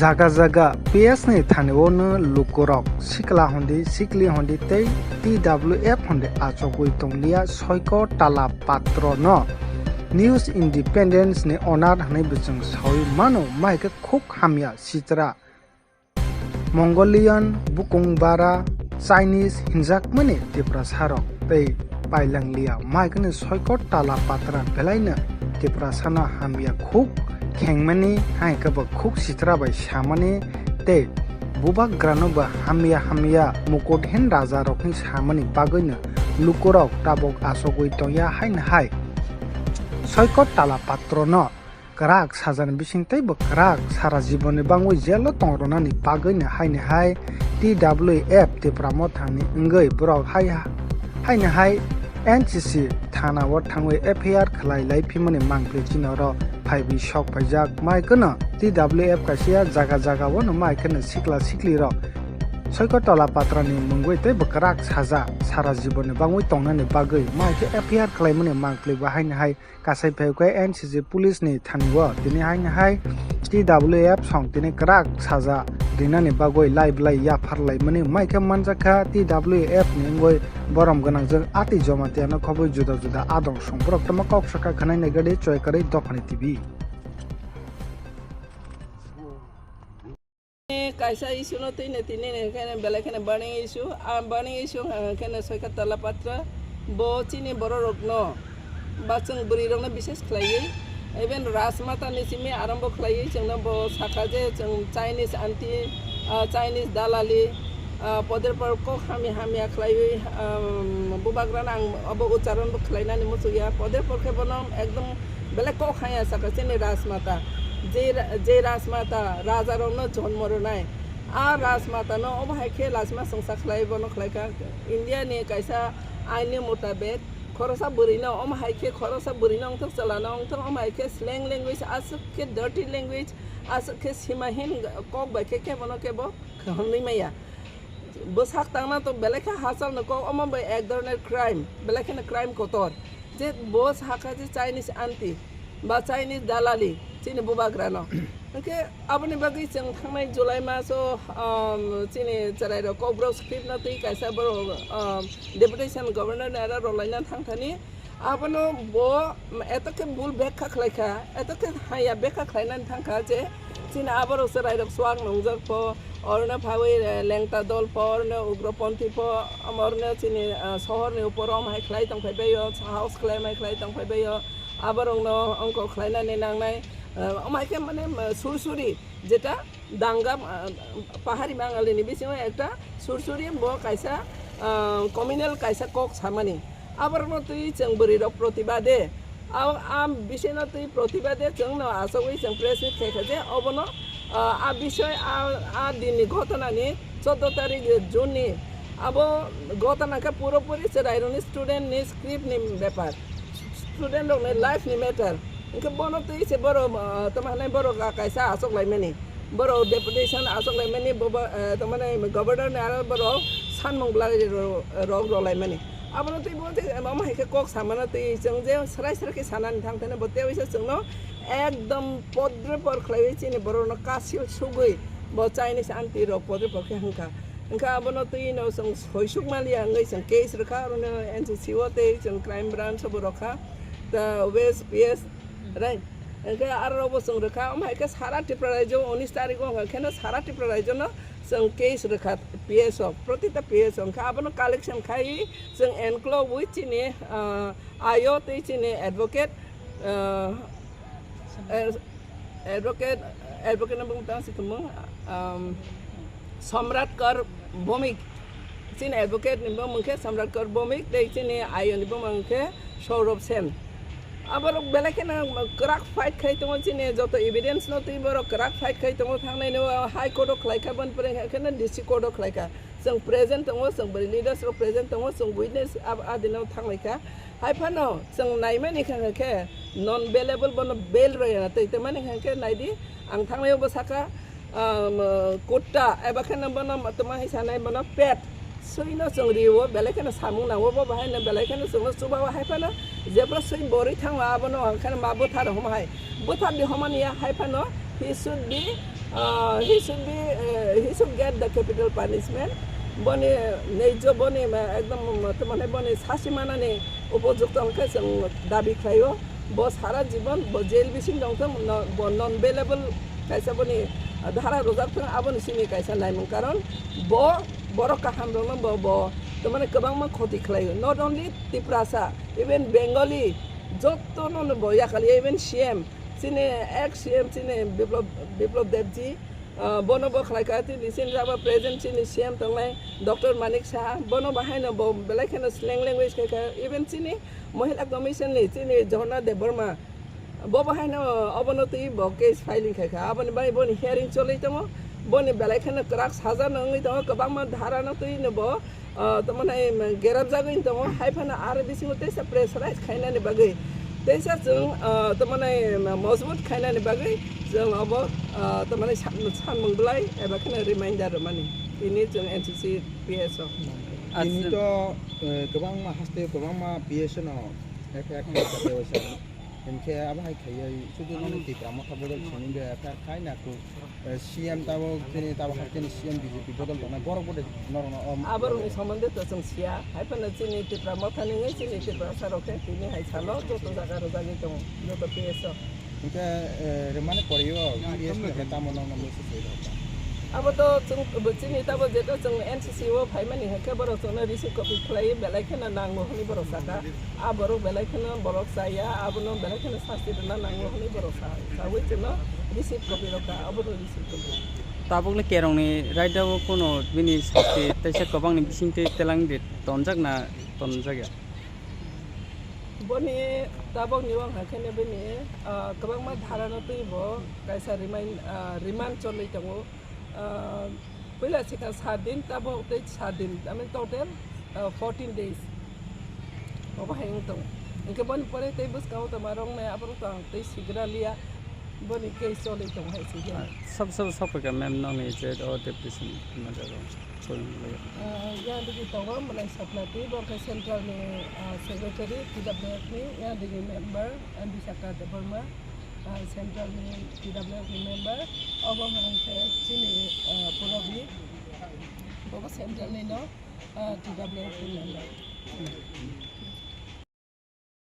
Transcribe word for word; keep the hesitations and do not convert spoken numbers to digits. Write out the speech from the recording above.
Jaga jaga P S ni thani-o no lukurok sikla hondi, sikli hondi tei T W F hondi achogwi tonglia Soiko Tala Patro no. News Independence ni owner hwnwi bwchwng sawi mano, maikhe khuk hamya sitra. Mongolian, bukung bara, Chinese hinjakmani Tiprasarok tei pailanglia, maikhe Soiko Tala Patra belaino Tiprasano hamya khuk khengmani, hai khe bo khuk sitra bai samani tei bubagrano bo hamya hamya mukut hin rajarokni samani bagwino lukurok tabok achogwi tongya haino hai Soiko Tala Patrono kwrak sajani bising tei bo kwrak sara jibonni bangwi jelo tong rwnani bagwino haino hai T W F Tipra Mothani wngwi borok hai, haino hai N C C thana o thangwi F I R khlai lai phimani mangpli chini oro phaiwi sok phaijak. Mai kheno T W F kaisa jaga jaga o no mai kheno sikla sikli rok Soiko Tola Patrani mungwi tei bwkrak saja sara jibonni bangwi tongnani bagwi mai khe F I R khlaimani mangpli bo haino hai kasai phai khe N C C police ni thani o tini haino hai T W F song tini kwrak saja rinani bagwi lai belai yaphar laimani mai khe manjakha T W F ni wngwi borom gwnangjwk ati Jamatia no khobwi juda juda adong song borok tamo kok saka khwnai nai gadi choi kwrwi dophani T V. Kaisa issue no twi ne tini ne khe belai kheno burning issue, a burning issue wngkha khe no Soiko Tola Patra, bo chini borok rok no ba chwng bwrwi rok no bises khlaiwi, even Rajmata ni simi arambo khlaiwi chwng no bo sakha je chwng Chinese anti, ah, Chinese dalali, ah, poder por kok hamya hamya khlaiwi, um, bubagra no ang obo ucharon bo khlainani muchukya, poder por khe bono ekdom belai kok hamya sakha chini Rajmata, je ra-, je Rajmata raja rok no jonmo rwnai. A Rajmata no omo hai khe lachima chwngsa khlai bono khlai kha. India ni kaisa ain ni mutabek khorosa bwrwi no omo hai khe khorosa bwrwi no wngthok chwla no wngthok omo hai khe slang language aswk khe dirty language aswk khe simahin kok bai khe kebo no kebo khwnwi maya. Bwsak tangna to belai khe hachal no kok omo bai ek dhoroner crime belai kheno crime kotor. Je bo sakha je Chinese anti ba Chinese dalali chini bubagrano. Hwnkhe aboni bagwi chwng thangnai July maso, um, chini chwrairok Kokborok script no twi kaisa borok, um, deputation governor ni aro rwlaina thangthani. Abono bo eto khe bul bekha khlaikha, eto khe haya bekha khlainani thangkha je chini aborok chwrairok chuak nungjak pho, orno phawi, eh, lengta dol pho, orno ugroponthi pho, orno chini, eh, sohorni upor om hai khlai tongphai baio, sahos khlai mai khlai tongphai baio. Aborokno ongkor khlainani nangnai, eh, omo hai khe mane, eh, sursuri jeta danga, ah, pahari Bangali ni bisingo ekta sursuri bo kaisa, ah, communal kaisa kok samani. Aborokno twi chwng bwrwi rok protibade. A, a bisino twi protibade chwngno achogwi chwng press meet khaikha je obono, ah, a bisoi a, a dinni ghotona ni choudo tarik June ni abo ghotona khe puro puri chwrairokni student ni script ni bepar. Student rokni life ni matter. Hwnkhe bono twi se borok, ah, tamo hwnwi borok, ah, kaisa achuk laimani. Borok deputation achuk laimani, bo, bo, eh, tamo hwnwi governor ni aro borok sanmung belai ro-, rok rw laimani. Abono twi bo je, omo hai khe kok samano twi chwng je srai srai khe sanani thang thani bo tei waisa chwngno ekdom podre por khlaiwi chini borokno kasil sugwi bo Chinese anti rok podre por khe hwnkha. Hwnkha abono twi no chwng soisuk manliya wngwi chwng case rwkha, aro no N C C o tei chwng crime branch o bo rwkha. Ta West P S, right? Hwnkhe aro bo chwng rwkha, omo hai khe sara Tripura rajyo unis tarikh o hwnkha kheno sara Tripura rajyo no chwng case rwkha P S o, protita P S o. Hwnkha abono collection khai chwng enclove wi chini, ah, ayo tei chini advocate, ah, eh, Advocate, advocate ni bumung tang si tongmung, um, Samrat Kar Bhowmik. Chini advocate ni bumung khe Samrat Kar Bhowmik, tei chini ayo ni bumung khe Saurabh Sen. Aborok belai kheno kwrak fight khai tongo, chini joto evidence no twi borok kwrak fight khai tongo, thangnai no High Court o khlai kha, boni pore khe no D C Court o khlai kha. Chwng present tongo, chwng bwrwi leaders rok present tongo, chwng witness ab-, adino thanglaikha. Hai phano chwng naimani kha khe non bailable bono bail rwya twi tongmani kha khe naidi ang thangnaio bo sakha, um, kutta eba khe no bono tongma hai sanai bono pet swino chwng rio belai kheno samung nango bo bahai no belai kheno chwngno chuba o hai phano jebra swi borwi thango abono ang kheno ma bwthar homa hai bwthar di homani ya hai phano he should be Uh, he should be, uh, he should get the capital punishment. Boni neijo boni ma ekdom mane boni sasi manani upojukto hwnkhe chwng dabi khlaio. Bo sara jibon bo jail bising tongthung, no, bo non bailable kaisa boni dhara rwjak thung, aboni simi kaisa naimung, karon bo borok kaham rokno bo, bo tamani kwbangma khoti khlaio. Not only Tiprasa, even Bengali, jotono no bo yakali, even C M, chini ex C M chini Biplab, Biplab Debji, ah, bono bo khlai kha, chini, chini abo present chini C M tongnai Doctor Manik Saha, bono bo haino bo belai kheno slang language khai kha, even chini Mohila Commission ni chini Jhorna Debbarma, bo bo haino obono twi bo case filing khai kha, aboni bai boni hearing choli tongo, boni belai kheno kwrak saja no wngwi tongo, kwbangma dhara no twi no bo, ah, tamani gerabjagwi tongo, hai phano aro bisingo teisa pressurize khainani bagwi, teisa chwng, ah, tamani mojbut khainani bagwi chwng obo, ah, tamani san-, sanmung bwlai eba kheno reminder rwmani tini chwng N C C P S o. Tini to, eh, kwbangma haste kwbangma P S o no F I R khaijak. Hinkhe abo hai khaiwi sudu nini Tipra Motha bodol simi be F I R khai na ku, eh, C M tabok chini tabok hai chini C M B J P bodol tongnai borok bo de norok no, um, aborokni somonde to chwng siya. Hai phano chini Tipra Motha ni wngwi chini Tiprasa rok khe tini hai salo joto jaga rwjagwi tongo, joto P S o. Hinkhe, eh, rwmani poriwo P S ni khe tamo nokno message rwkha? Abo to chwng, bo chini tabo jeto chwng N C C o phaimani hinkhe borok chwngno receive copy khlaiwi belai kheno nango hwnwi borok saka. A borok belai kheno borok chaya, abono belai kheno sasti rwna nango hwnwi borok sa-, saui chwngno receive copy rwkha, abono receive copy. Tabukni kerongni raida o kuno bini sasti teisa kwbangni bisingtwi telang de tonjak na tonjakya? Boni tabokni wngkha kheno bini, ah, kwbangma dharano twi bo kaisa remind, ah, remand choli tongo. Ah, puila sikha sat din, tabok tei sat din, I mean total, ah, fourteen days. Obo hai wng tongo. Hinkhe boni pore tei bwskango tongma rok nai aborok to ang tei sigra liya. Boni case choli tongo hai se. Ah, sab sab sab ka ma'am nokni je o deputation ma jago. Ah, yang digi tongo Mwlai Satnati, bo khe central ni, ah, secretary T W F ni, yang digi member, ah, Bisakha Debbarma, ah, central ni T W F ni member, obo hwnkhe chini, ah, Purabi, bo central ni no, ah, T W F ni member.